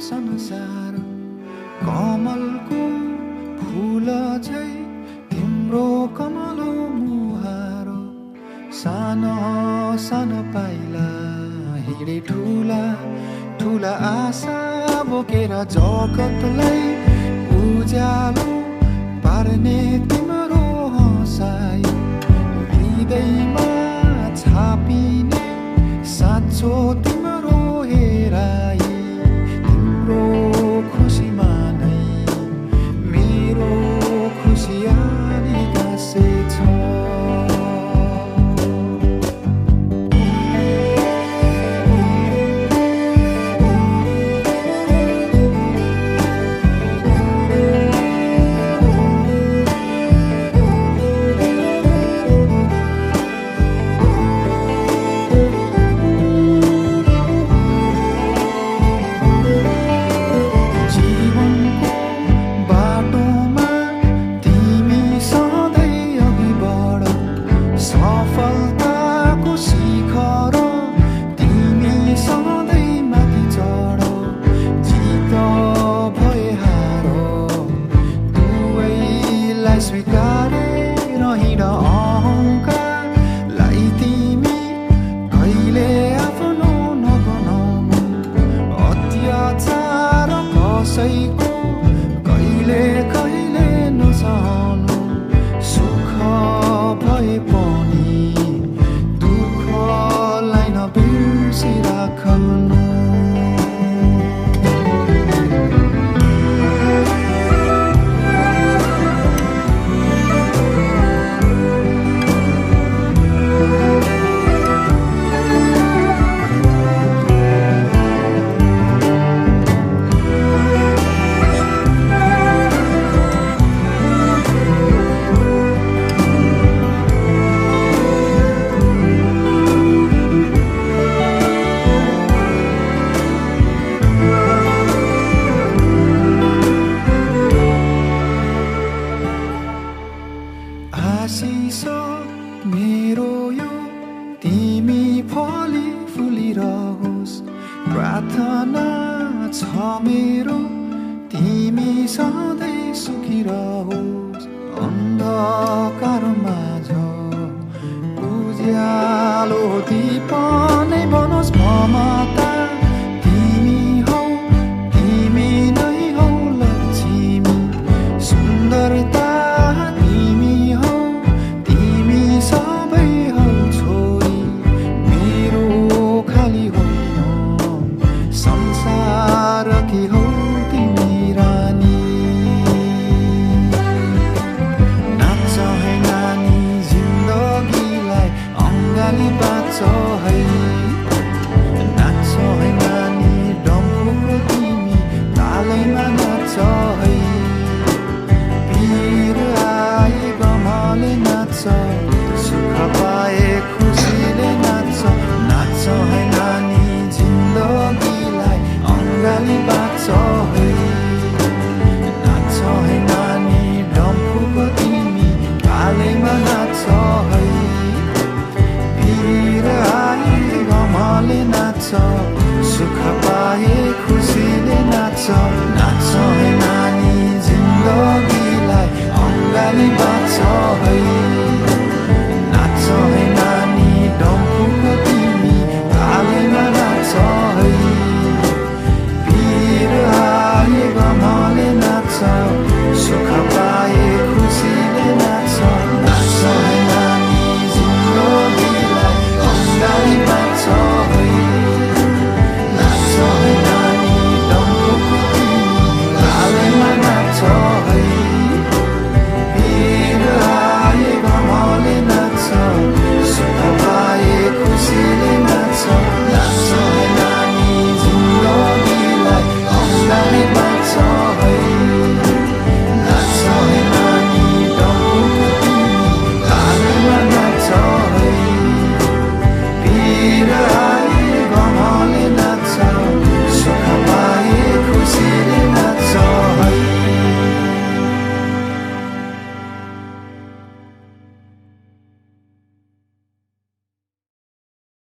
संसार कमलको फूल झै तिम्रो कमलो मुहारो सानो सानो पाइला हिँडे ठुला ठुला आशा बोकेर जगतलाई उज्यालो पार्ने तिम्रो हँसाइ हृदयमा छापिने साँचो तिम्रो हेराइ खुसीमा नै मेरो खुसियाली गाँसेछ स्वीकारेर हिँड अहङ्कारलाई तिमी कहिले आफ्नो नबनाउनु अत्याचार कसैको कहिले कहिले नसहनु सुख भए पनि दुःखलाई नबिर्सिराख्नु आशिष मेरो यो तिमी फली फुलिरहोस् प्रार्थना छ मेरो तिमी सधैँ सुखिरहोस् अन्धकार माझ उज्यालो दीप नै बनोस् ममता तिमी हौ तिमी नै हौ लक्ष्मी सुन्दरता सुख पाए खुसीले नाच्छ नाच्छ